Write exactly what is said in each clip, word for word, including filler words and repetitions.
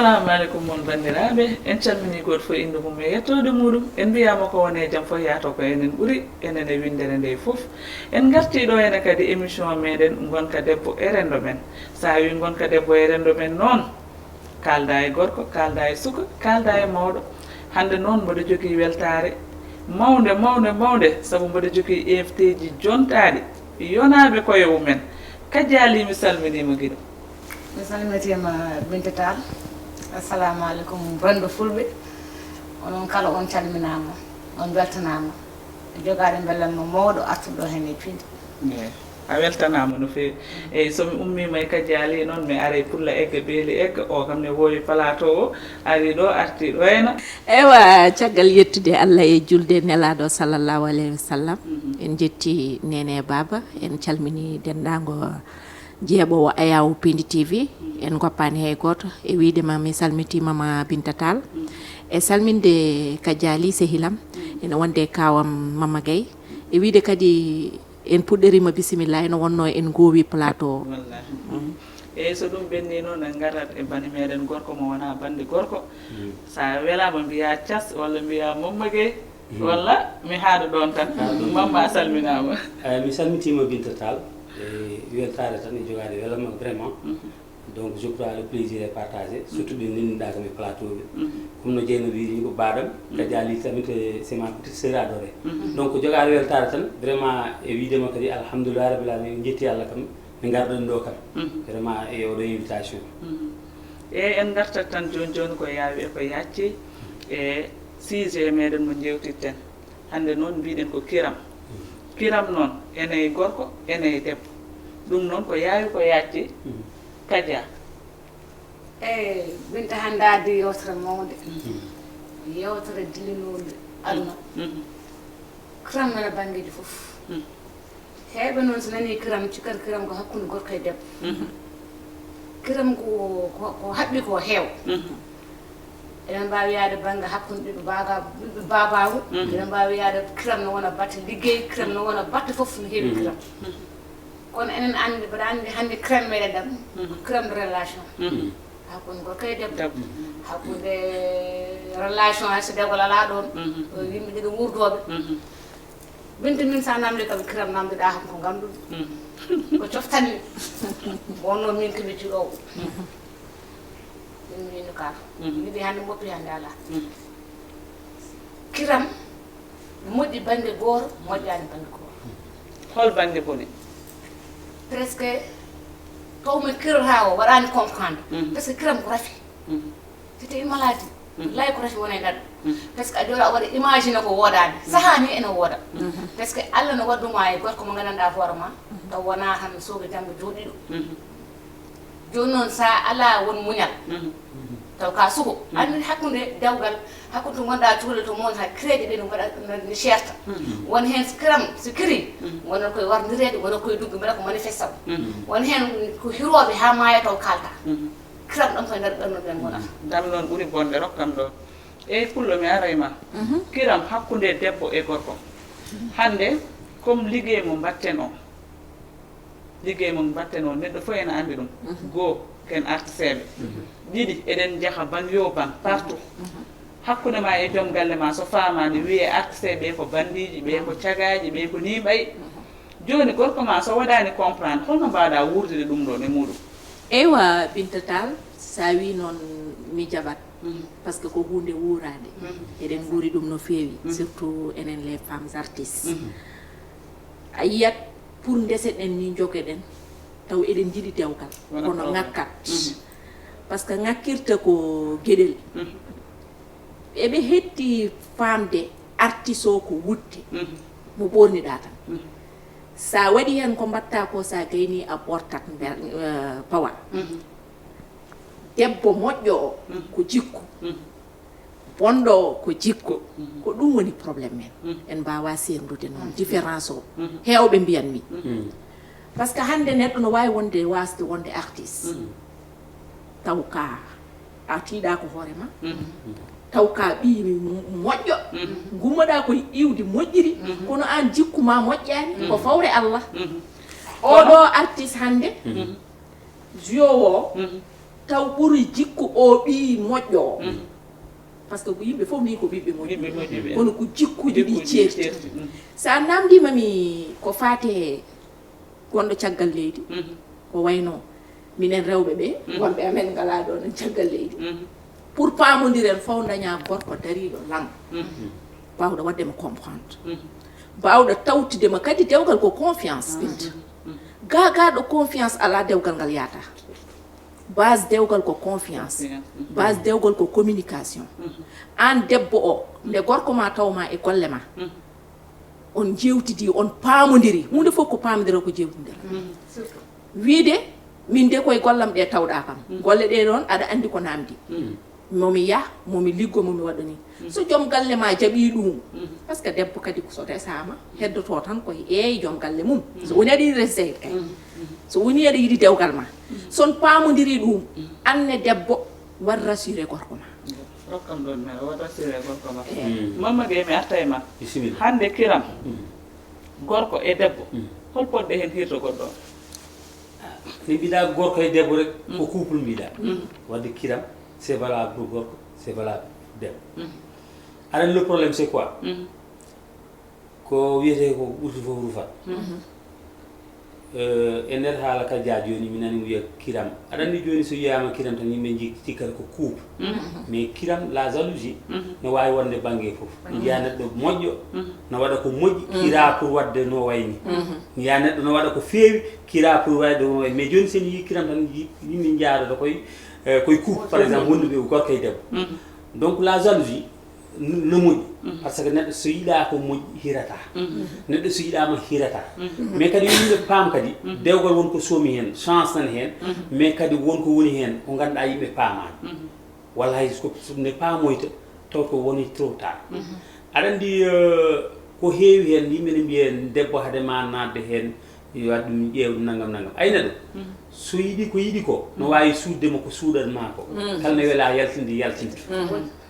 Assalamu aleykum mon banndiraaɓe, en calminii gooto fof innde mum e yettoode muɗum. En mbiyaama ko woni e jam fof yahto ko enen ɓuri, enen e winndere nde fof. En ngartii ɗo ene kadi émission meɗen Ngonka Debbo e Renndo Men. So a wii Ngonka Debbo e Renndo Men noon, kaalda e gorko, kaalda e suka, kaalda e mawɗo. Hannde noon mboɗo jogii weltaare mawnde, mawnde, mawnde, sabu mboɗo jogii invité ji jontaaɗi, yonaaɓe koye mumen. Kajjaali, mi salminiima giɗo. Mi salmitiima Binta Tall. Assalamu aleykum renndo Fulɓe. Onon kala on calminaama, on mbeltanaama. Jogaade mbellatma mawɗo artuɗo heen e piindi. Eey, a weltanaama no feewi. Eey, so mi ummiima e Kajjaali noon, mi aray Pulla Egga, Beeli Egga, o kam ne woowi plateau o, ari ɗo, arti ɗo hena. Ewa, caggal yettude Allah e julde nelaaɗo sallallahu alayhi wa sallam, en njetti Neene e Baaba, en calmini denndaango jeeɓoowo Ayaawo Piindi T V, en ngoppaani hay gooto. E wiyde ma mi salmitiima ma Binta Tall. E salminde Kajjaali sehilam, ene wonde e kaawam Mamma Gaye. E wiyde kadi en puɗɗoriima bisimilla, ene wonnoo en ngoowi plateau o. Wallaahi. Eey, so ɗum ɓenni noon, en ngarat e bani meɗen gorko mo wonaa bannde gorko. So a welaama mbiyaa cas walla mbiyaa Mamma Gaye. Walla mi haaɗa ɗoon tan. Mamma, a salminaama. Eh, mi salmitiima Binta Tall. E weltaare tan e jogaade welamma vraiment. Donc je crois le plaisir est partagé, surtout ɓe ndenndinɗaa kam e plateau ɓe. Comme no Jeeyna wiiri ko baɗam, Kajjaali tamit, eh, c'est ma petite sœur adorée. Donc jogaade weltaare tan vraiment e wiide ma kadi alhamdulillah rabbil alamin, en njetti Allah kam. Min ngarɗen ɗo kam, vraiment, e oɗo invitation. E en ngartat tan jooni jooni ko yaawi e ko yacci e sujet meɗen mo jewtitten. Hannde noon mbiɗen ko kiram. Kiram noon ene e gorko, ene e debbo. Ɗum noon ko yaawi ko yacci. Kaja. E Binta, hannde a addi yewtere mawnde, yewtere dillinonde aduna. Kiram nana banngeeji fof. Heewɓe noon so nanii kiram, cikkata kiram ko hakkunde gorko e debbo. Kiram ko, ko, ko haɓɓi ko heew. Eɗen mbaawi yahde bannge hakkunde ɓiɓɓe baaga-, ɓiɓɓe baabaagu. Eɗen mbaawi yahde kiram no wona batte liggey, kiram no wona batte fof no heewi kiram. Kono enen anndi, mbaɗa anndi hannde kiram meɗen ɗam, ko kiram de relation. Hakkunde gorko e debbo. Hakkunde relation hay so dewgal alaa ɗoon, yimɓe ɗiɗo wuurdooɓe. Binta, min sa namdi kam kiram namdiɗa kam ko ngannduɗo. Ko coftanmi. Wonno min kadi jiɗoowo. Min mi innde kaaf. Yiɗi hannde mboppi hannde alaa. Kiram moƴƴi bannge gooto, moƴƴaani bannge gooto. Hol bannge boni? Presque tawmi kirata o waɗaani comprendre. Parce que kiram ko rafi. C'était une maladie. Lay ko rafi wona e neɗɗo. Parce que a jooɗa a waɗa imagine ko woodaani. Sahaa ni ene wooda. Parce que Allah no waɗɗuma e gorko mo nganndanɗaa hoore ma. Taw wonaa tan sooɓe janngo jooɗiiɗo. Jooni noon, so a alaa won muñal, taw ka suko. Anndi hakkunde dewgal, hakkunde to ngonɗaa cukalel to mawni, hay crédit ɗe no mbaɗa, no, no ceerta. Won heen so kiram, so kiri, wonat koye warndireede, wonat koye dugge, mbaɗa ko manifestation. Won heen ko hirooɓe haa maaya taw kaalta. Kiram ɗon koye nder ɓernde ɓen wonata. Ɗam noon ɓuri bonde, rokkam ɗo. Eey, Pullo, mi aray ma. Kiram hakkunde debbo e gorko. Hannde, comme liggey mo mbaɗten o, liggey mo mbaɗten o, neɗɗo fof ene anndi ɗum. Goo, ken artiseeɓe. Ɗiɗi, eɗen njaha baŋ yoo baŋ, partout. Hakkunde ma e joom galle ma, so faamaani, wiyee artiseeɓe ko banndiiji, ɓee ko cagaaji, ɓee ko nii mbayi. Jooni, gorko ma so waɗaani comprendre, holno mbaawɗaa wuurdude ɗum ɗoon e muuɗum? Eywa, Binta Tall, so a wii noon, mi jaɓat. Parce que ko huunde wuuraande. Eɗen nguuri ɗum no feewi, surtout enen les femmes artistes. A yiyat pour ndeseɗen ni, njogeɗen, taw eɗen njiɗi dewgal, kono ŋakkat. Parce que ŋakkirta ko geɗel. Eɓe hetti faamde artiste o ko wutte, mo ɓoorniɗaa tan. Sa waɗi heen ko mbaɗta ko, sa gayni a ɓortat, eh, pawa. Debbo moƴƴo o ko jikku, bonɗo o ko jikku. Ko ɗum woni problème men. En mbaawa seerndude noon différence o. Heewɓe mbiyan mi. Parce que hannde neɗɗo no waawi wonde, waasde wonde artiste. Taw ka a tiiɗaako hoore ma. Taw ka ɓiy moƴƴo. Ngummoɗaa ko iwdi moƴƴiri, kono aan jikku ma moƴƴaani. Ko fawre Allah. Oɗo artiste hannde, joueur o, Taw ɓuri jikku o ɓiyi moƴƴo o. Par ce que ko yimɓe fof mbiyi ko ɓiɓɓe moƴƴi, kono ko jikkuji ɗi ceerti. So a namdima mi ko faate wonɗo caggal leydi, ko wayno minen rewɓe ɓe, wonɓe amen ngala ɗo nen caggal leydi. Pour paamondiren fof daña gorko dariɗo lan, bawɗo waɗde mo comprendre, bawɗo tawtidema kadi dewgal ko confiance. Ɓinta gagaɗo confiance ala, dewgal ngal yaata. Base dewgal ko confiance. Base dewgal ko communication. An debbo o, nde gorko ma tawma e golle ma, on jewtidi, on paamodiri, hunde fof ko paamodira, ko jewtidira. Wiide min de koye gollam ɗe tawɗa kam, golle ɗe ɗon aɗa andi ko namdi. Momi yah, momi liggo, momi waɗa ni. So joom galle ma jaɓi ɗum, par ce que debbo kadi so resama heddoto tan koye eey joom galle mum. So woni aɗa yiɗi resde kay, so woni aɗa yiɗi dewgal ma, son pamodiri ɗum, anne debbo, war rassuré gorko ma. Rokkam ɗon mi waɗa rassuré gorko ma. Mamma Gueye, mi arta e ma. Bisimilla. Hande kiram gorko e debbo, hol poɗɗe hen hirto goɗɗo? Ni mbiɗa gorko e debbo rek, ko couple mbiɗa. Wadde kiram, c'est valable pour gorko, c'est valable debbo. Aɗa andi le problème c'est quoi? Ko wiyete ko ɓurti fof rufat. Euh, e nder haala ka jaa joni mi nani wiya kiram. Aɗa andi joni so wiyama kiram tan yimɓe jik-, cikkata ko couple. Mais kiram, la jalousie, no wawi wonde bangge fof. Mbiya neɗɗo moƴƴo, no waɗa ko moƴƴi, kira pour wadde no wayni. Mbiya neɗɗo no waɗa ko feewi, kira pour wadde no wayni. Mais joni sen yi kiram tan yi-, yimɓe jaadoto koye, euh, koye couple, par exemple, wonduɓe ko gorko e debbo. Donc la jalousie, n-, no moƴƴi. Par ce que neɗɗo so yiɗa ko moƴƴi, hirata. Neɗɗo so yiɗama, hirata. Mais kadi yo yimɓe paam kadi, dewgal won ko soomi hen, chance nan hen, mais kadi won ko woni hen ko ganduɗa yimɓe paamani. Wallahi, so, so nde paamoyta, taw ko woni trop tard. Aɗa andi, euh, ko heewi hen, yimɓe ne mbiya debbo haade ma nadde hen, yo waɗ ɗum, ƴeew ɗum, nangam, nangam. Ayna ɗum. So yiɗi ko yiɗi ko, no wawi suuɗde mo ko suuɗat ma ko. Kala ne wela yaltinde, yaltinde.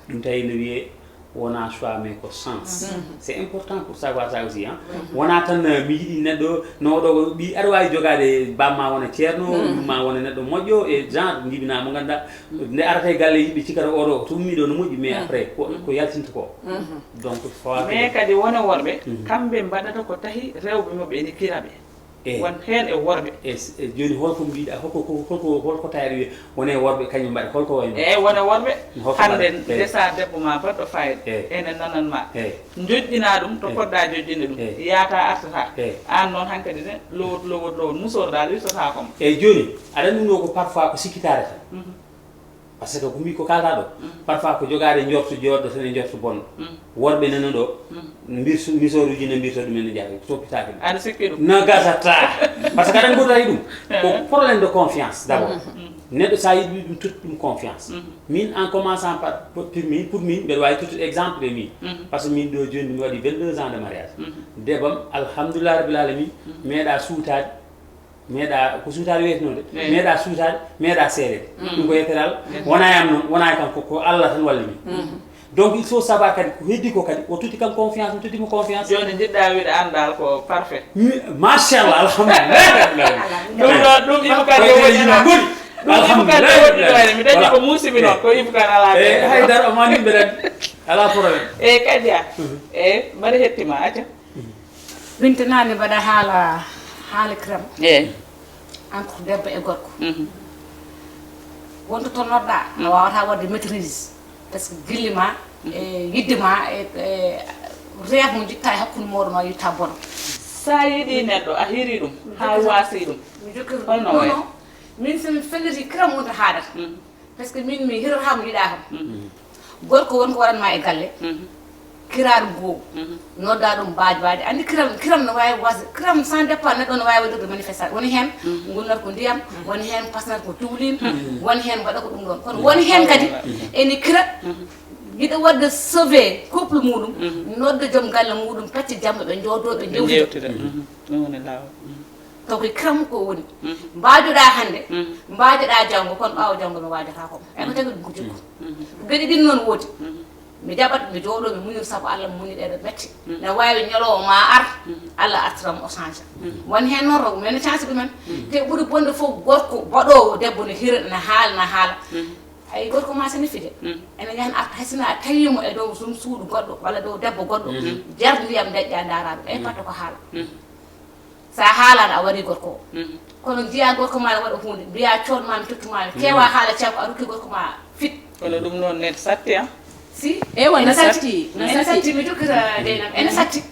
Ɗum tawi no wiye wona choix, mais ko chance. C'est important pour savoir ça aussi, hein. Wona tan, euh, mi yiɗi neɗɗo, no ɗo ko ɓi, aɗa wawi jogade bamma wona ceerno, ma wona neɗɗo moƴƴo, e genre, jibina mo ganduɗa, nde arata e galle yimɓe cikkata oɗo, to ummi ɗo no moƴƴi, mais après, ko, ko yaltinta ko. Donc, fawade. Mais kadi wona worɓe, kamɓe mbaɗata ko tahi rewɓe mabɓe ene kiraɓe. Won heen e worɓe. E s-, e jooni, holko mbiɗa, holko, ko, holko, holko tawɗa wiya, wone worɓe kañum mbaɗa, holko wayno? Eey, wone worɓe. Hannde ndesa debbo ma baɗɗo fayida, ene nanan ma. Joƴƴina ɗum to poɗɗa joƴƴinde ɗum. Yaata artata. Aan noon hankadi ne, lowot, lowot, lowot, musoor dal wirtata ko ma. Eey, jooni, aɗa anndi ɗum ɗo ko parfois ko sikkitaare tan. Par ce que ko mbi ko kalɗa ɗo, parfois ko jogaade njortu jooɗɗo tan e njortu bonɗo. Worɓe nana ɗo, mbirsu-, misooruuji ne mbirta ɗumen, ne njaha, toppitaake ɗum. Aɗa sikki ɗum? No gasata. Par ce que aɗa anndi ko tawi ɗum? Ko problème de confiance d'abord. Neɗɗo sa yiɗi ɗum, totti ɗum confiance. Min, en commençant par, pour min, pour min, mbeɗa waawi tottude exemple e min. Par ce que min ɗo jooni mi waɗi vingt-deux ans de mariage. Debam, alhamdulillah rabbil alamin, meeɗa suutaade. Meeɗa ko suutaade wiyetnoo de. Meeɗa suutaade, meeɗa seedeede. Ɗum ko yettere Allah. Wona e am noon, wona e kam, ko, ko Allah tan walli min. Donc il faut savoir kadi ko heddi ko kadi, o totti kam confiance, mi totti mo confiance. Jooni njiɗɗa wiide aan dal ko parfait. Mi-, machallah, alhamdulillah. Ɗum ɗo, ɗum Ibou Kane woɗɗi. Ɗum Ibou Kane woɗɗinoore, mi dañi ko muusi mi noon, ko Ibou Kane alaa. Eey, haydara, o ma nimɓe tan. Alaa problème. Eey, kadi a. Eey, mbaɗa hettima, acca. Binta, nane mbaɗa haala, haala kiram. Eey. Entre debbo e gorko. Wonto to noɗɗa, a wawata wadde maîtrise. Par ce que gilli ma, e yidde ma, e, e rêve mo jitta e hakkunde moɗon o yitta bono. Sa yiɗi neɗɗo, a hiri ɗum, ha wasi ɗum. Mi jokkir. Holno wayi? Non, non. Min somi felliti kiram wonta haadata. Par ce que min mi hirata mo yiɗa kam. Gorko won ko waɗanma e galle. Kiraɗo goo. Nodda ɗum baaj baaj. Andi kiram, kiram no wawi was-, kiram sans départ neɗɗo no wawi waɗirde manifestation. Woni hen gunnata ko ndiyam, woni hen pasnata ko diwlin, woni hen mbaɗa ko ɗum ɗon. Kono woni hen kadi ene kira yiɗa wadde sauver couple muɗum, nodda joom galle muɗum, pecca jamma ɓe joodo ɓe jewtida. Ɗum woni laawol. Taw koye kiram ko woni. Mbaajoɗa hannde, mbaajoɗa janngo, kono ɓaawo janngo mi waajata ko. Ay ko tagi ɗum ko jikku. Geɗe ɗin noon woodi. Mi jaɓat, mi jooɗo, mi muñir, sabu Allah mi muñi ɗeɗo metti. Ne waawi ñalawma ma ar, Allah artiram o change. Won heen noon, rogo men chance ɗumen. Te ɓuri bonde fof, gorko baɗoowo debbo ne hira, ne haala, ne haala. Ay, gorko ma so ne fide. Ene yahan arta, hay sinno a tawimo e dow sum suudu goɗɗo, walla dow debbo goɗɗo. Jar ndiyam, deƴƴa, ndaara ɗum. Ay, patto ko haala. Sa haalano a waɗi gorko o. Kono njiya gorko ma ne waɗa huunde, mbiya cood ma mi tottuma, mi keewa haala caggo a rokki gorko ma fit. Kono ɗum noon ne satti, a? Si. Ewa, ene satti, ene satti, mi jokkita Deynam, ene satti.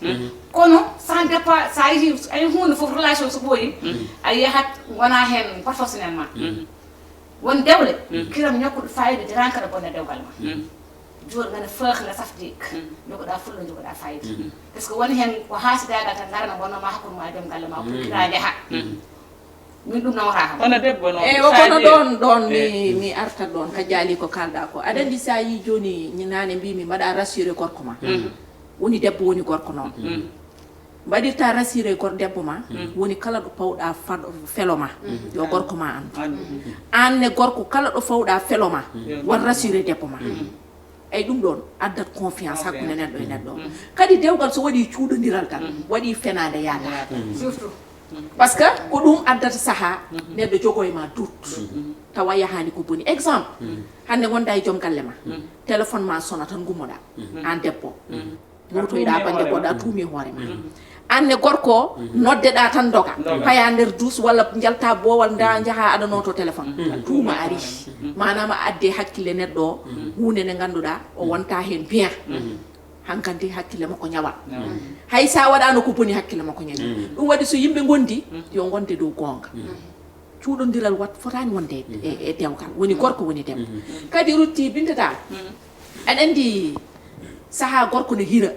Kono sans départ, sa yehi, ay huunde fof, relation so ɓooyi, a yahat wona heen professionnellement. Won dewle, kiram ñokkuɗo fayida, jarani kala bonne dewgal ma. Jooɗo ngana faax, nga safdi. Jogoɗa fulla, jogoɗa fayida. Parce que woni heen ko haasidaagal tan, ndarana bonno ma hakkunde ma e joom galle ma, pour kira njaha. Min ɗum nawata kam. Kono debbo noon, eyi, o kono ɗoon, ɗoon mi, mi artat ɗoon ka jaali ko kaalɗa ko. Aɗa anndi, so a yii jooni, ñi-, naane mbiimi mbaɗa rassuré gorko ma. Woni debbo, woni gorko noon. Mbaɗirta rassuré gor debbo ma, woni kala ɗo pawɗa fad-, felo ma, yo gorko ma anndu. Aan ne gorko, kala ɗo fawɗa felo ma, won rassuré debbo ma. Eyi, ɗum ɗoon addat confiance hakkunde neɗɗo e neɗɗo. Kadi dewgal so waɗi cuuɗondiral tan, waɗi fenaande yaata. Surtout. Parce que ko ɗum addata sahaa neɗɗo jogo e ma doute. Tawa yahaani ko boni. Exemple, hannde ngonda e joom galle ma, téléphone ma sona tan, ngummoɗa, aan debbo. Notoyɗa bannge goɗɗo, a tuumi hoore ma. Aan ne gorko, noddeɗa tan doga. Paya nder duus walla njalta boowal, nda njaha aɗa noto téléphone. Tuuma ari. Maanaam a adde hakkille neɗɗo o, huunde nde ngannduɗa o wonta heen bien. Hankadi hakkille makko ñawa. Hay sa waɗano ko boni, hakkille makko ñawi. Ɗum waɗi so yimɓe ngondi, yo ngonde dow goonga. Cuuɗondiral wat, fotaani wonde e, e dewgal. Woni gorko, woni debbo. Kadi rutti bintata. Aɗa anndi sahaa gorko ne hira.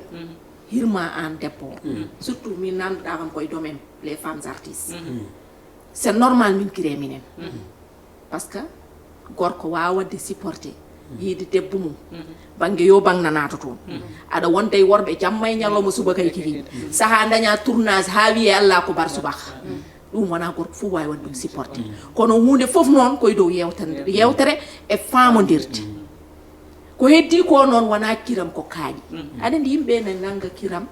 Hirma aan debbo o. Surtout min nanduɗa kam koye domaine les femmes artistes. C'est normal min kiree minen. Parce que gorko waawa waɗde supporté yiide debbo mum. Bannge yo bang nanaato toon. Aɗa wonda e worɓe jamma e ñalawma, subaka e kikiiɗe. Sahaa daña tournage haa wiyee Allah ko bar subaka. Ɗum wona gorko fof waawi waɗde ɗum supporté. Kono huunde fof noon koye dow yewtere, yewtere e faamondirde. Ko heddi ko noon wona kiram, ko kaaƴe. Aɗa anndi yimɓe ne nannga kiram.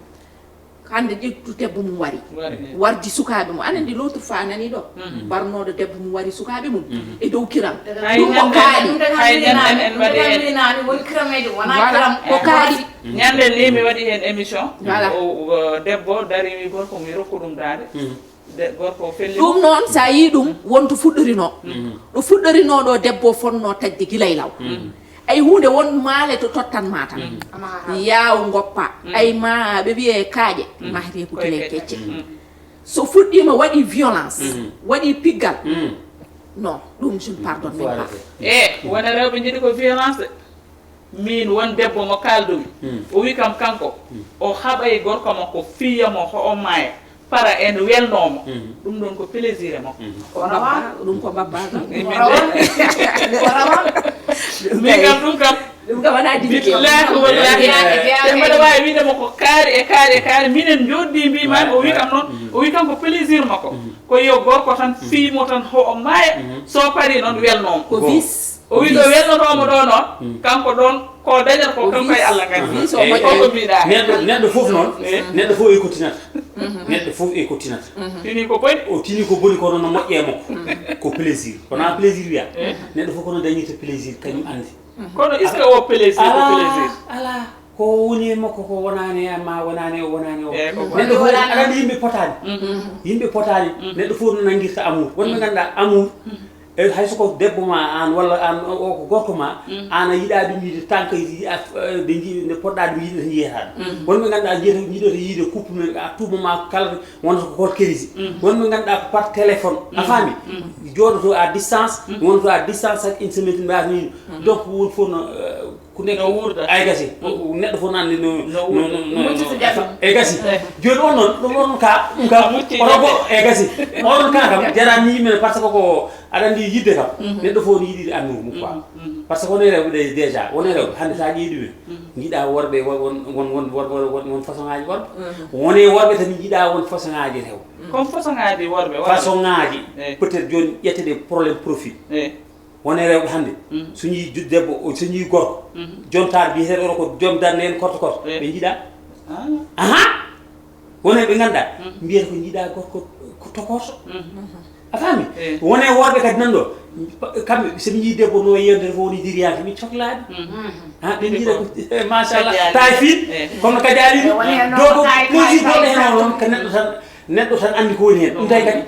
Hannde ƴettu debbo mum wari. Wari, eyi. Wardi sukaaɓe mum. Aɗa anndi l'autre fois a nani ɗo. Barnooɗo debbo mum wari sukaaɓe mum. E dow kiram. Hay ɗum ko ñande, kaaɗi. Hay ñande en mbaɗi heen. Woni kirameeje, wona kiram. Voilà. Ko kaaɗi. Ñande ni mi waɗi heen émission. Voilà. O, o, debbo dari wi gorko mum, rokku ɗum daande. De, gorko o felli. Ɗum noon, so a yii ɗum, won to fuɗɗorinoo. Ɗo fuɗɗorinoo ɗo, debbo o fotnoo taƴde gila e law. Ay huunde, won maale to tottan ma tan. Yaaw ngoppa. Ay ma ɓe wiyee kaaƴe, mahre ko gila e kecce. So fuɗɗiima waɗi violence, waɗi piggal. Non, ɗum je ne pardonne même pas. E, wona rewɓe njiɗi ko violence de. Min won debbo mo kaaldomi. O wi kam kanko, o haɓay gorko makko fiya mo ho o maaya. Para en welnoomo. Ɗum ɗon ko plaisir e makko. Ko mbabba, ɗum ko mbabba tan. Min kam ɗum kam. Ɗum kam wona diine. Billahi wallahi. Te mbaɗa waawi wiide mo ko kaari e kaari e kaari. Minen njooɗdi mbiimaami, o wi kam noon, o wi kam ko plaisir makko. Ko yo gorko tan fiimo tan ho o maaya. So parii noon welnoomo. Ko bis. O wi ɗo welnotoomo ɗo noon, kanko ɗoon ko dañata ko kanko e Allah nganndi. Ko ko mbiɗa. Neɗɗo, neɗɗo fof noon, neɗɗo fof e ko tinata. Neɗɗo fof e ko tinata. Tini ko boni. O tini ko boni, kono no moƴƴe e makko. Ko plaisir. Kono a plaisir wiya. Neɗɗo fof kono dañirta plaisir, kañum anndi. Kono est-ce que o plaisir ko plaisir? Alaa. Ko woni e makko ko wonaani e ma, wonaani o, wonaani o. Neɗɗo fof aɗa anndi yimɓe potaani. Yimɓe potaani. Neɗɗo fof no nanngirta amour. Wonɓe ngannduɗaa amour, e hay so ko debbo ma aan walla aan o, o ko gorko ma, aan a yiɗaa ɗum yiide tan kay, yiɗa, eh, nde nji-, nde poɗɗaa ɗum yiide tan yiyata ɗum. Wonɓe ngannduɗaa yiyata, yiɗata yiide couple men, à tout moment kala wonata ko call crazy. Wonɓe ngannduɗaa ko par téléphone. A faami? Jooɗoto à distance, wonto à distance, chaque une semaine mbaasa ni. Donc won fof no, eh, ko nekk no wuurda. Ay gasi. Neɗɗo fof nanndi no, no, no, no, no, e gasi. Jooni on noon, ɗum on ka, ɗum ka, oto go, e gasi. On ka kam, jarani yimɓe, parce que ko, aɗa anndi yidde kam. Neɗɗo fof no yiɗi anndu mum quoi. Parce que woni rewɓe ɗe déjà, woni rewɓe. Hannde sa ƴeewi ɗumen, njiɗa worɓe, won, won, won, won, won, won façon ŋaaji worɓe. Woni worɓe tan njiɗa won façon ŋaaji rewɓe. Comme façon ŋaaji worɓe, worɓe. Façon ŋaaji. Eyi. Peut-être jooni ƴette ɗe problème profil. Eyi. Wonee rewɓe hannde, so njii ju- debbo, o- so njii gorko, jontaar biyeteeɗo oɗo ko joom darnde en korto korto, ɓe njiɗa. Aha! Wonee ɓe ngannduɗaa, mbiyata ko njiɗa gorko ko tokorto. A faami? Wonee worɓe kadi nan ɗo, kamɓe so ɓe njii debbo no yewtere fof woni diriyaaki, ɓe coklaaɗi. Ha, ɓe njiɗa ko, machallah, taay fiin, kono kadi aali ɗum. Donc, plaisir goɗɗo heen o noon, ko neɗɗo tan, neɗɗo tan anndi ko woni heen. Ɗum tawi kadi,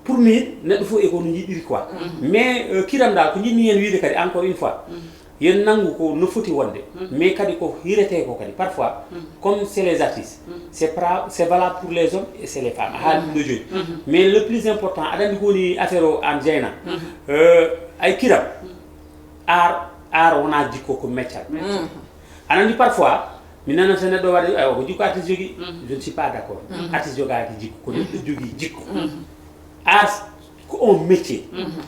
pour min, neɗɗo fof e ko no yiɗiri quoi. Mais, euh, kiram dal, ko njiɗmi heen wiide kadi, encore une fois, yen nanngu ko no foti wonde. Mais kadi ko hiretee ko kadi, parfois, comme c'est les artistes, c'est pra- c'est valable pour les hommes et c'est les femmes. A haali ɗum ɗo jooni. Mais le plus important, aɗa anndi ko woni affaire o, aan Jeyna. Euh, ay kiram, aar, aar wonaa jikko, ko meccal. Aɗa anndi parfois, mi nanata neɗɗo waɗa, "Ay, o ko jikko artiste jogii." Je ne suis pas d'accord. Artiste jogaaki jikko, ko neɗɗo jogii jikko. Art ko un métier.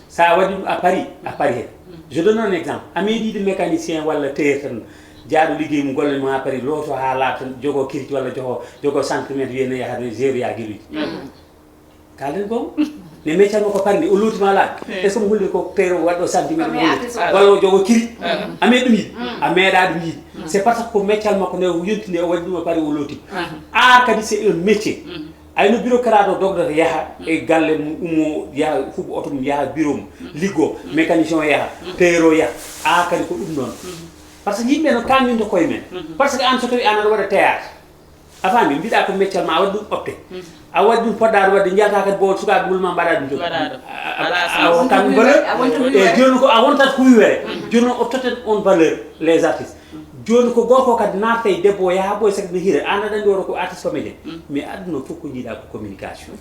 So a waɗi ɗum à Paris, à Paris heen. Je donne un exemple. A meeɗi yiide mécanicien walla tailleur tan, jaaɗo liggey mum, golle mum haa Paris, looto haa laaɓa tan, jogoo kirij walla jogo, jogoo centimètre, wiyee ne yaha ne zéro virgule huit. Kaalden goonga. Ne meccal makko Paris nde, o looti ma laaɓi. Est-ce que mo hulde ko tailleur waɗɗo centimètre walla o jogo kirij? A meeɗi ɗum yiide? A meeɗa ɗum yiide. C'est parce que ko meccal makko nde o yonti nde, o waɗi ɗum à Paris, o looti. Art kadi c'est un métier. Ay no bureaucrate o dogdata yaha e galle mum, ummo yaha huɓɓo oto mum, yaha bureau mum, liggo, mécanicien o yaha, tailleur o yaha. Art kadi ko ɗum noon. Parce que yimɓe no kaŋŋinta koye men. Parce que aan so tawi aan aɗa waɗa théâtre, a faami, mbiɗa ko meccal ma, a waɗi ɗum opte. A waɗi ɗum poɗɗaaɗo waɗde, njiyata kadi boowal sukaaɓe ngol ma mbaɗa ɗum jogi. Mbaɗa ɗum. A- a- Alaa a- sago. A wontat ko wiwere. A wontat ko wiwere. Jooni o totten on valeur, les artistes. Jooni ko gorko kadi naarta e debbo o yaha ɓooy, saka no hira. Aan aɗa anndi oɗo ko artiste comédien. Mais aduna fof ko njiɗa ko communication.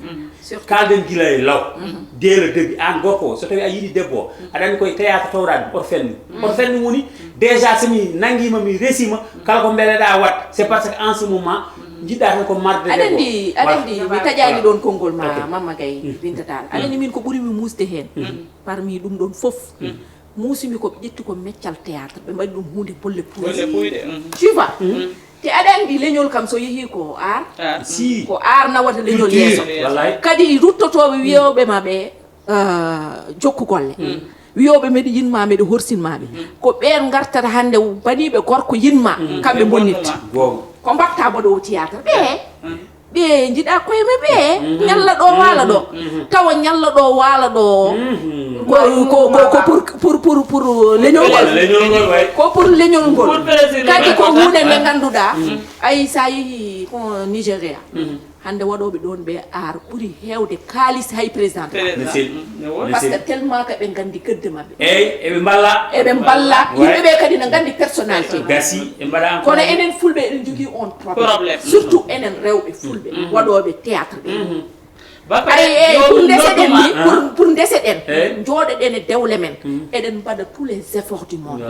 Kaalden gila e law. Dès le début, aan gorko o, so tawi a yiɗi debbo o, aɗa anndi koye théâtre tawɗa ɗum, oto fel ɗum. Oto fel ɗum woni, déjà so mi nanngiima, mi resiima, kala ko mbeleɗa waɗ, c'est parce que en ce moment, njiɗɗa tan ko marde debbo o. Aɗa anndi, aɗa anndi, mi taƴaani ɗoon konngol ma, Mamma Gaye Binta Tall. Aɗa anndi min ko ɓuri mi muusde heen. Parmi ɗum ɗoon fof, muusimi ko ɓe ƴetti ko meccal théâtre, ɓe mbaɗi ɗum huunde bolle puuyɗe. Bolle puuyɗe. Tu vois? Te aɗa anndi leñol kam so yehii ko art, si, ko art nawata leñol yeeso. Wallay. Kadi ruttotooɓe wiyooɓe ma ɓe, euh, jokku golle. Wiyooɓe meɗe yinma, meɗe horsinma ɓe. Ko ɓeen ngartata hannde baniiɓe gorko yinma, kamɓe bonnit. Goonga. Ko mbaɗta mbaɗoowo théâtre ɓe. Ɓe njiɗa koye maɓɓe, ñalla ɗo, waala ɗo. Tawa ñalla ɗo, waala ɗo. Ko, ko, ko, ko pour, pour, pour, pour leñol ngol. Leñol ngol, way. Ko pour leñol ngol. Pour plaisir. Kadi ko huunde nde ngannduɗaa, ay, so a yehii ko Nigéria. Hannde waɗooɓe ɗoon ɓe art ɓuri heewde kaalis hay président. Président. Parce que tellement que ɓe nganndi gëdde maɓɓe. Eey, eɓe mballa. Eɓe mballa. Yimɓe ɓe kadi ne nganndi personnalité. Gasi, ɓe mbaɗa encore. Kono enen Fulɓe eɗen njogii on problème. Problème. Surtout enen rewɓe Fulɓe, waɗooɓe théâtre ɓe. Ay, eey, pour ndeseɗen ni, pour, pour ndeseɗen, njooɗoɗen e dewle men. Eɗen mbaɗa tous les efforts du monde.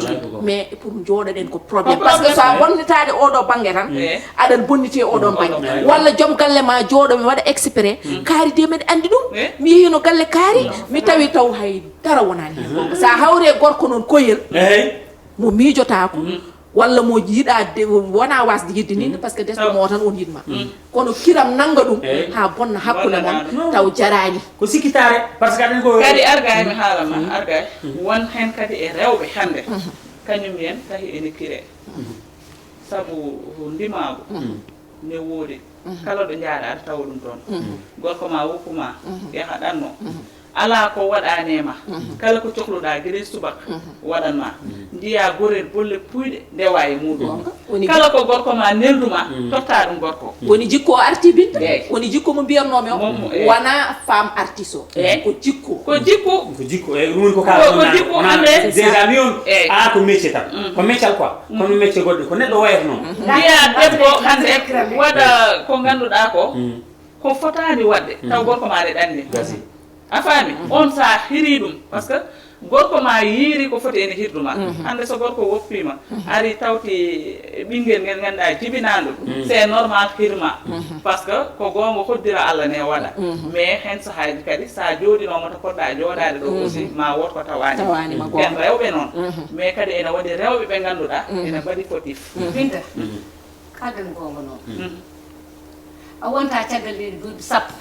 Mais pour njooɗoɗen ko problème. Parce que so a wonnitaade oɗo bannge tan, aɗan bonniti e oɗo bannge. Walla joom galle ma jooɗo, mi waɗa exprès, kaari de mbeɗa anndi ɗum. Mi yehii no galle kaari, mi tawi taw hay dara wonaani heen. So a hawri e gorko noon koyel, mo miijotaako, walla mo yiɗa de- wona wasde yidde ni, parce que desɗo mo tan on yidma. Kono kiram nanga ɗum ha bonna hakkunde mon, taw jarani. Ko sikkitaare, parce que aɗen ko kadi argay mi haala ma, argay. Won heen kadi e rewɓe hannde, kañum en tahi ene kire. Sabu ndimaagu ne woodi. Kala ɗo njaaɗa aɗa tawa ɗum toon. Gorko ma, woppu ma, yaha ɗanno. Alaa ko waɗaani e ma. Kala ko cohluɗaa, gila e subaka, waɗan ma. Njiya gorel bolle puyɗe, ndewa e muɗum. Kala ko gorko ma neldu ma, totta ɗum gorko. Woni jikko o arti, Binta? Eey. Woni jikko mo mbiyannoomi o? Moom, eey. Wona femme artiste o. Eey. Ko jikko. Ko jikko. Ko jikko, eey, ɗum woni ko kala ko jikko, wona hannde déjà mi on, eey, a ko métier tan. Ko métier quoi. Kono métier goɗɗo, ko neɗɗo wayata noon. Mbiya debbo hannde waɗa ko ngannduɗaa ko, ko fotaani waɗde, taw gorko ma ne ɗanni. Gasi. A faami? On so a hirii ɗum, parce que gorko ma yiiri ko foti ene hirdu ma. Hannde so gorko woppiima, ari tawti ɓinngel ngel ngannduɗaa jibinaandu, c'est normal hirma. Parce que ko goonga hoddira Allah ne waɗa. Mais heen sahaaji kadi, so a jooɗinooma to poɗɗa jooɗaade ɗo aussi, ma wood ko tawaani. Tawaani ma goonga. Ken rewɓe noon. Mais kadi ene waɗi rewɓe ɓe ngannduɗaa, ene mbaɗi fautif. Binta, kaalden goonga noon. A wonta caggal leydi duuɓi sappo.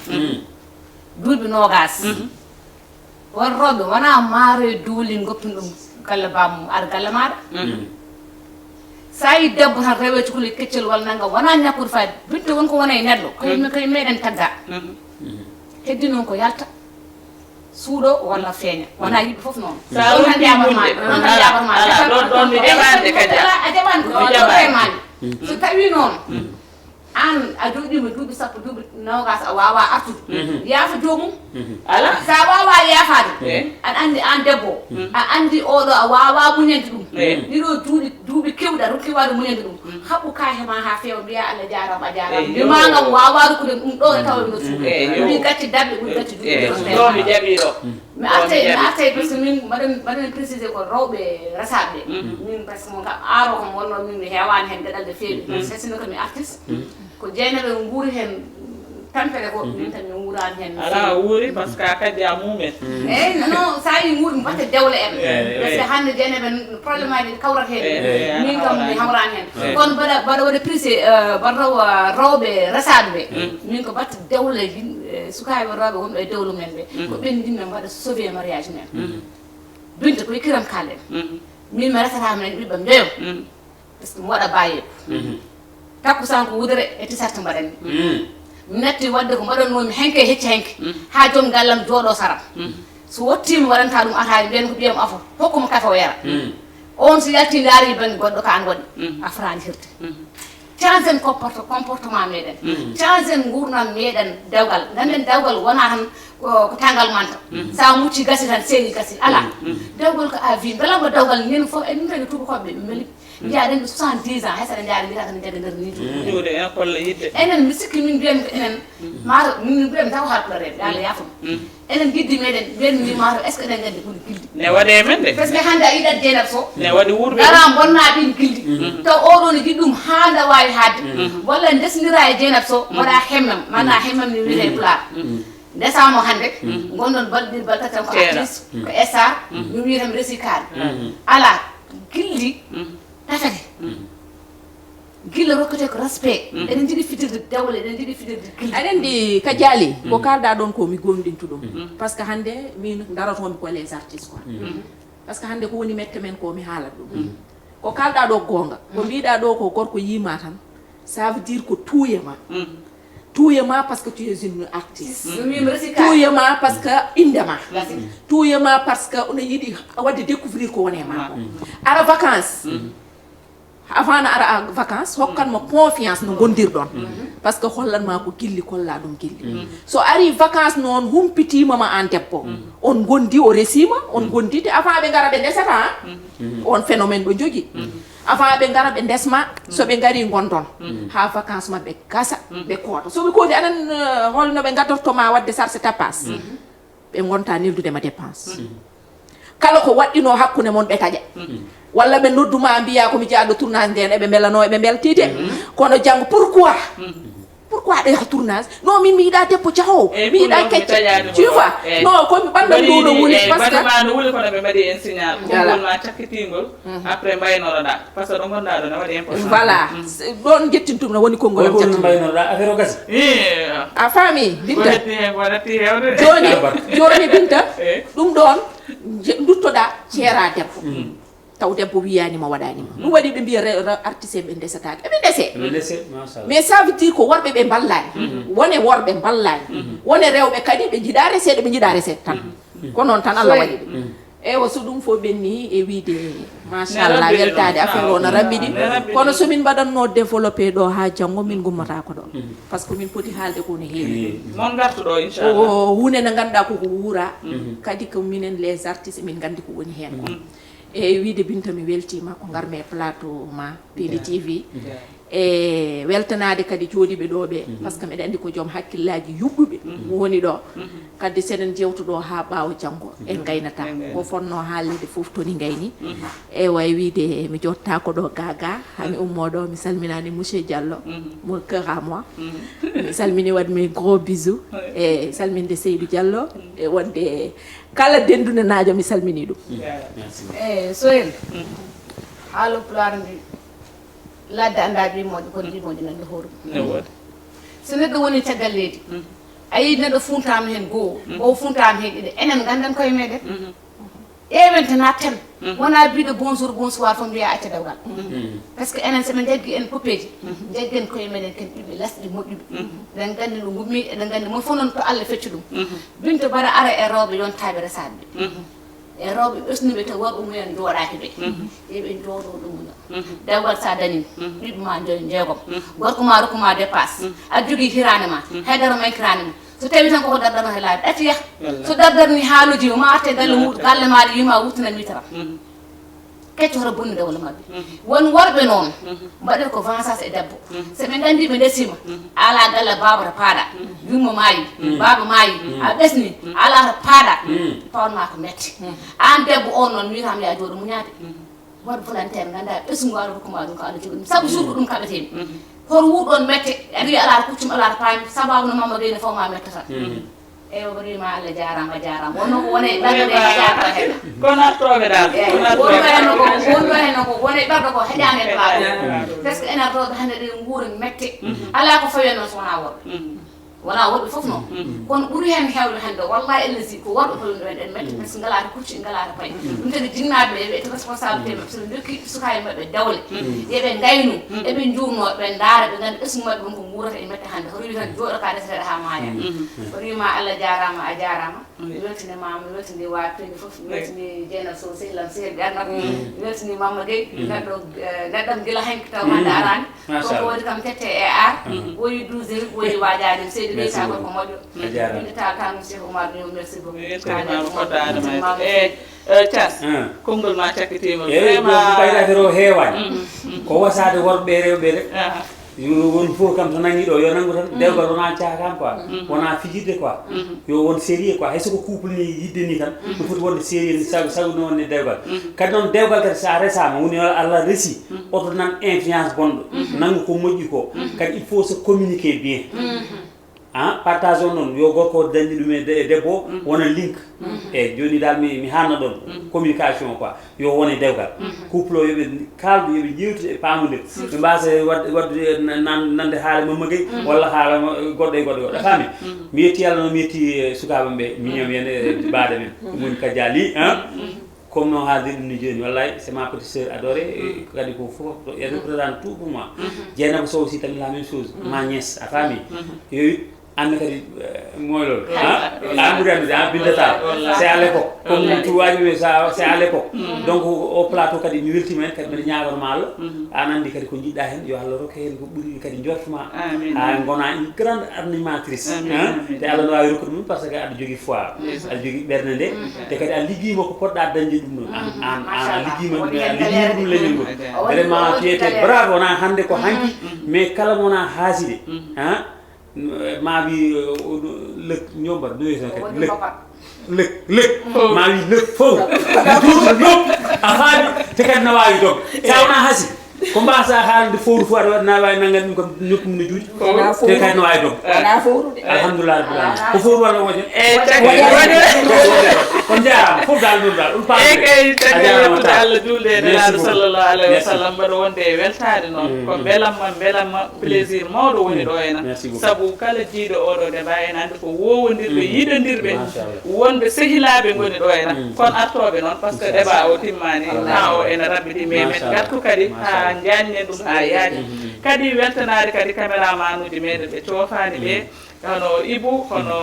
Duuɓi noogas. Won rewɓe wonaa maaro e duuli goppin ɗum galle baaba mum ar galle maaɗa. So a yi debbo tan rewee cukalel keccel walla nangam wonaa ñakkude fayda. Binta won ko wona e neɗɗo koye koye meɗen tagga. Heddi noon ko yalta suuɗo walla feeña wonaa yimɓe fof noon. Sa wontan yabar ma ɗon tan yabar ma ɗon ɗon mi jaɓande kadi a jaɓani ko ɗon ɗon remani. So tawi noon an a joɗima duuɓi sappo duuɓi nogas a wawa artude yaafa joomum. Ala sa wawa yaafade aɗa andi an debbo a andi oɗo a wawa muñande ɗum. Ɗiɗo duuɗi duuɓi kewɗi aɗa rokki wawde muñande ɗum. Haɓɓu kaake ma ha fewa mbiya allah jarama a jarama mbimagam wawa rokkude ɗum ɗo e tawa no suuɗi mbi gacci darɗe ɓuri gacci duuɓi ɗo mi jaɓi ɗo. Mi artay mi artay parce que min mbaɗen mbaɗen précisé ko rewɓe resaɓe ɓe min parce que mon kam aaro kam wonno min mi hewani hen geɗal de feewi sesino ko mi artiste ko jeenaɓe nguuri hen tampere ko min tan mi wuurani hen ala wuuri parce que a kadi a mumen. Eyyi non sa yi nguuri mbatte dewle en parce que hande jeenaɓe problème aji kawrat hen min kam mi hawrani hen kono mbaɗa mbaɗa waɗa précisé mbaɗa rewɓe resaɓe ɓe min ko mbatte dewle sukaaɓe rewɓe wonɓe e dewle men ɓe ko ɓen jinno mbaɗa sauvé mariage men. Binta koye kiram kalen min mi resatama en ɓiɓɓam njoyo parce que mi waɗa bayeeko takkusan ko wudere e tisarte mbaɗanmi mi natti wadde ko mbaɗannomi henke e hecci henke ha joom gallam jooɗo saram so wottima waɗanta ɗum ataaji mbiyan ko ɓiyam afo hokkuma kafe o yara on so yalti daari bangge goɗɗo ka an waɗi a farani hirde change en comporte comportement meɗen change en gurdam meɗen dewgal ganden dewgal wona tan ko tangal manta sa mucci gasi tan seeɗi gasi ala dewgal ko a vie belamma dewgal nen foof e ɗum tagi tubakoɓe ɓe meli mbiya ɗen ɓe soixante dix ans hay saɗa jaari mbiyata tan jaga nder ni juuɗe en kolla yidde enen mi sikki min mbiyan ko enen mata min mbiyan taw halpulareɓe allah yafum enen giddi meɗen mbiyan mi mata est ce que eɗen gandi ɓuri gilɗi ne waɗe men de parce que hande a yiɗat jeenat so ne waɗi wuurɓe ara bonna ɓin gilɗi taw oɗo ne jiɗi ɗum ha nda wawi haadde walla ndesdira e jeenat so mbaɗa hemmam mana hemmam ni wiyete pulaar ndesamo hande gondon balɗe ɗiɗi balɗe tati tan ko actrice ko star mi wiyata mi resi kaari ala gilɗi tafete gilla rokkete ko respect eɗen jiɗi fitirde dewle eɗen jiɗi fitirde gilla aɗa andi ka jaali ko kalɗa ɗon ko mi gomɗintu ɗum parce que hande min darotomi ko les artistes quoi parce que hande ko woni mette men ko mi haalat ɗum ko kalɗa ɗo gonga ko mbiɗa ɗo ko gorko yima tan ça veut dire ko tuuyama tuuyama parce que tu es une artiste tuuyama parce que indema tuuyama parce que ono yiɗi wadde découvrir ko wone ma ko ara vacances avant no ara a vacances hokkanma confiance no gondirɗon parce que hollanma ko gilli kolla ɗum gilli so ari vacances noon humpitimama an debbo on gondi o resima on gondi te avant ɓe gara ɓe ndesata on phénomène ɗo jogui avant ɓe gara ɓe ndesma soɓe gari gondon ha vacances mabɓe gasa ɓe koota soɓe kooti anan holno ɓe gadortoma wadde sarse tapas ɓe gonta neldudema dépense kala ko waɗɗino hakkunde mon ɓe taƴa walla ɓe nodduma mbiya komi jaaɗo tournage nden eɓe mbelano eɓe mbeltide kono janggo pourquoi pourquoi aɗa yaha tournage non min mi yiɗa debbo cahowo mi yiɗa kecce tu vois non komi ɓandam ɗo no wuli parce que no wuli kono ɓe mbaɗi en signal konngol ma cakkitingol après mbaynoroɗa par ce que ɗo gonɗa ɗo ne waɗi important voilà ɗon jettintum no woni konngol am mbaynoɗa affaire o gasi a faami binta waɗati hen waɗati hewde joni joni binta ɗum ɗon duttoɗa ceera debbo taw debbo wiyanima waɗanima ɗum waɗi ɓe mbiya artiste ɓe ndesatake eɓe ndese ɓe ndese machallah mais ça veut dire ko worɓe ɓe mballani wone worɓe mballani wone rewɓe kadi ɓe jiiɗa reseɗe ɓe jiiɗa reseɗe tan ko noon tan allah waɗi ɗum eywa so ɗum fof ɓenni e wiide machallah weltade affaire o no rambiɗi kono somin mbaɗanno développé ɗo ha janggo min gummatako ɗo par ce que min poti haalde ko no heewi mon gartuɗo inchallah o hunde nde ganduɗa koko wuura kadi ko minen les artistes min gandi ko woni hen ko eyyi wiide binta mi weltima ko garmi e plateau ma pindi tv e weltanade kadi jooɗiɓe ɗo ɓe par ce que mbiɗa andi ko joom hakkillaji yuɓɓuɓe woni ɗo kadi seɗen jewtoɗo ha ɓawo janggo en gaynata ko fonno haalede foof toni gayni e way wiide mi jottako ɗo gaga hami ummoɗo mi salminani monsieur diallo mon cœur à moi mi salmini waɗmi gros bisou e salminde seydou diallo e wonde kala dendude najo mi salmini ɗum eyyi soyel haala pulaar ndi ladde annda ɓimoƴƴo kono ɗimoƴƴo nanɗo hoore mum so neɗɗo woni caggal leydi A yii neɗɗo funtaama heen goo, o funtaama heen ɗiɗo, enen ngannden koye meɗen. Ƴeewen tan natten. Wonaa biiɗo bonjour, bonsoir fof mbiya acca dewgal. Parce que enen so ɓe njaggi en poppeeji, njaggen koye meɗen ken ɓiɓɓe lasɗi moƴƴuɓe. Eɗen nganndi no ngummi, eɗen nganndi mo fof noon to Allah fecci ɗum. Binta mbaɗa ara e rewɓe yontaaɓe resaaɓe ɓe. E rewɓe ɓesnuɓe to worɓe mumen jooɗaaki ɓe. Yo ɓe njooɗo ɗum no. Dewgal sa dañi, ɓiɓɓe ma joy jeegom. Gorko ma rokku ma dépasse. Aɗa jogii hiraande ma. Haydara mankiraani ma. So tawi tan koko dardano he laabi, ɗati yah. So dardarni haaluji ma, atte galle muɗum, galle maɗa yima wuttina mitaram. Kecco hoto bonni dewle maɓɓe. Won worɓe noon, mbaɗata ko vengeance e debbo. So ɓe nganndi ɓe ndesima, ala galle baaba to paaɗa. Yumma maayi, baaba maayi, a ɓesni, ala to paaɗa. Pawanma ko metti. Aan debbo on noon, wiyatam ya jooɗo muñaade. Waɗ volontaire, nganndaa ɓesngu Allah rokku ma ɗum ko Allah jogii ɗum. Sabu jour ko ɗum kaɓetee mi. Hoto wuuɗoon mette, aɗa wiya alaa to kuccum, alaa to paami, sababu no Mamma Gueye no faw ma metta tan. Eywa, mbaɗiima Allah jaaraama, a jaaraama. Wonno ko woni e ɓerɗe ɗe heƴaaka o heƴa. Kono artooɓe dal, eeyi, kono artooɓe. Wonno heen ko, wonno heen ko woni e ɓerɗe ko heƴaani e plateau. Parce que enen rewɓe hannde ɗen nguura mette. Alaa ko fawi en noon so wonaa worɓe. Wonaa worɓe fof noon. Kono ɓuri heen heewde hannde, wallahi ellezi ko worɓe ko ɗum ɗo en mette, parce que ngalaa to kucci, ngalaa to payi. Ɗum tagi jinnaaɓe ɓe, ɓe ƴetta responsabilité maɓɓe, so ɓe ndokki sukaaɓe maɓɓe dewle. Yo ɓe ngaynu, eɓe njuurnoo, ɓe ndaara, ɓe ngannda ɓesngu maɓɓe ɗum ko nguurata e mette hannde. Hoto wiyata jooɗo ka deseteeɗo haa maaya. Hoto wiy ma Allah jaaraama, a jaaraama. Mi weltini ma, mi weltini waa Pindi fof, mi weltini Jeynaba Sow, sehil am, sehil ɓernam. Mi weltini Mamma Gueye, neɗɗo, eh, neɗɗam gila hanki taw hannde araani. Machallah. Koko waɗi kam tette e ar, woyi douze heures, woyi waajaade, seydi Leysa gorko moƴƴo. A jaaraama. Min taal tan Cheikh Oumar Diop, merci beaucoup. Mi weltini ma, ko Adama. E, eh, Thias, konngol ma cakkitiima. Eeyi, vraiment. Ɗum ɓayri affaire o heewaani. Ko wasaade worɓe e rewɓe rek. Aha. Yo won fof kam so nanngi ɗo, yo nanngu tan. Dewgal wonaa caakaan quoi. Wonaa fijirde quoi. Yo won sérieux quoi. Hay so ko couple ni yidde ni tan, ɗum foti wonde sérieux ni, sabu, sabu no wonde dewgal. Kadi noon dewgal kadi so a resaama, woni Allah resi, oto nan influence bonɗo. Nanngu ko moƴƴi ko. Kadi il faut se communiquer bien. Ah, partage on noon, yo gorko dañi ɗum e de-, e debbo o, wona link. E jooni dal mi, mi haalna ɗon, communication quoi, yo wone dewgal. Couple o yo ɓe kaaldu, yo ɓe ƴeewtu e paamude. Ɓe mbaasa waɗ-, waɗdude nan-, nan-, nande haala Mamma Gueye, walla haala ma-, goɗɗo e goɗɗo e goɗɗo. A faami? Mi yetti Allah noon, mi yetti, eh, sukaaɓe ɓe, miñam yen e baaɗe men. Ɗum woni ka jaali, ah. Comme no haalde ɗum ni jooni, wallay, c'est ma petite sœur adorée, e kadi ko fof, elle représente tout pour moi. Dieynaba Sow aussi tamit la même chose, ma nièce, a faami? Yo, an kadi, eh, mooy loolu, ah? An ɓuri anndude, ah, Binta Tall. C'est à l'époque. Comme tuwaaji ɓe, ça, c'est à l'époque. Donc, au plateau kadi, mi weltima hen, kadi mbiɗa ñaaganoma Allah. An anndi kadi ko jiɗɗa hen, yo Allah rokke hen ko ɓuri kadi jortuma. Amin. Ha ngona une grande animatrice, hein? Te Allah no wawi rokkude mum parce que aɗa jogii foi, aɗa jogii ɓernde nde, te kadi a liggiima ko poɗɗa dañde ɗum ɗon. An, an, an a liggiima ɗum, a liggiima ɗum leñol ngol. Vraiment, tu étais brave, wona hannde ko hanki, mais kala mo wona haaside, hein? Ma wi, eh, o, lek, ñombar, no wiyata kadi, lek. Lek, lek. Ma wi lek fof. Tuuti lek. A faami, te kadi na wawi dog. Sa wona hasi. Ko mbasa haalde fowru fof aɗa waɗa na wawi nangan ɗum kam ñoppu mum e juuɗe. Te kadi na wawi dog. Wona fowru de. Alhamdulillah rabbil alamin. Ko fowru walla woƴo? E caggal woni. On jarama fof dal ɗum dal. On paami. E kay caggal yettude Allah julde e Nelaaɗo sallallahu alayhi wa sallam, mbaɗa wonde e weltaade noon. Ko mbelamma, mbelamma. Plaisir mawɗo woni ɗo ena. Merci beaucoup. Sabu kala jiiɗo oɗo débat ena anndi ko woowondirɓe, yiɗondirɓe, wonɓe sehilaaɓe ngoni ɗo ena. Kono artooɓe noon, parce que débat o timmaani, temps o ena rabbiti, mais men ngartu kadi haa njaajnen ɗum haa yaaja. Kadi weltanaade kadi caméraman uji meɗen ɓe coofaani ɓe, hono Ibou, hono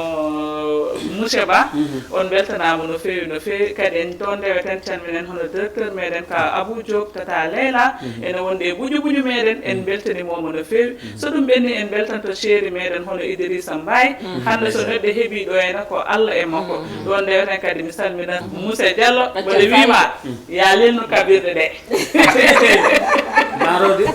Monsieur Ba, on mbeltanaama no feewi, no feewi. Kadi en toon ndeweten, calminen hono directeur meɗen ka Abou Diop, Tata Leila, ene wonde e buƴu buƴu meɗen, en mbeltaniima mo no feewi. So ɗum ɓenni, en mbeltanto chéri meɗen hono Idrissa Mbaye. Hannde so neɗɗo heɓi ɗo ena ko Allah e makko. Ɗon ndeweten kadi mi salmina Moussa Diallo, mboɗo wiima, ya lelnu kaɓirɗe ɗe. Marode.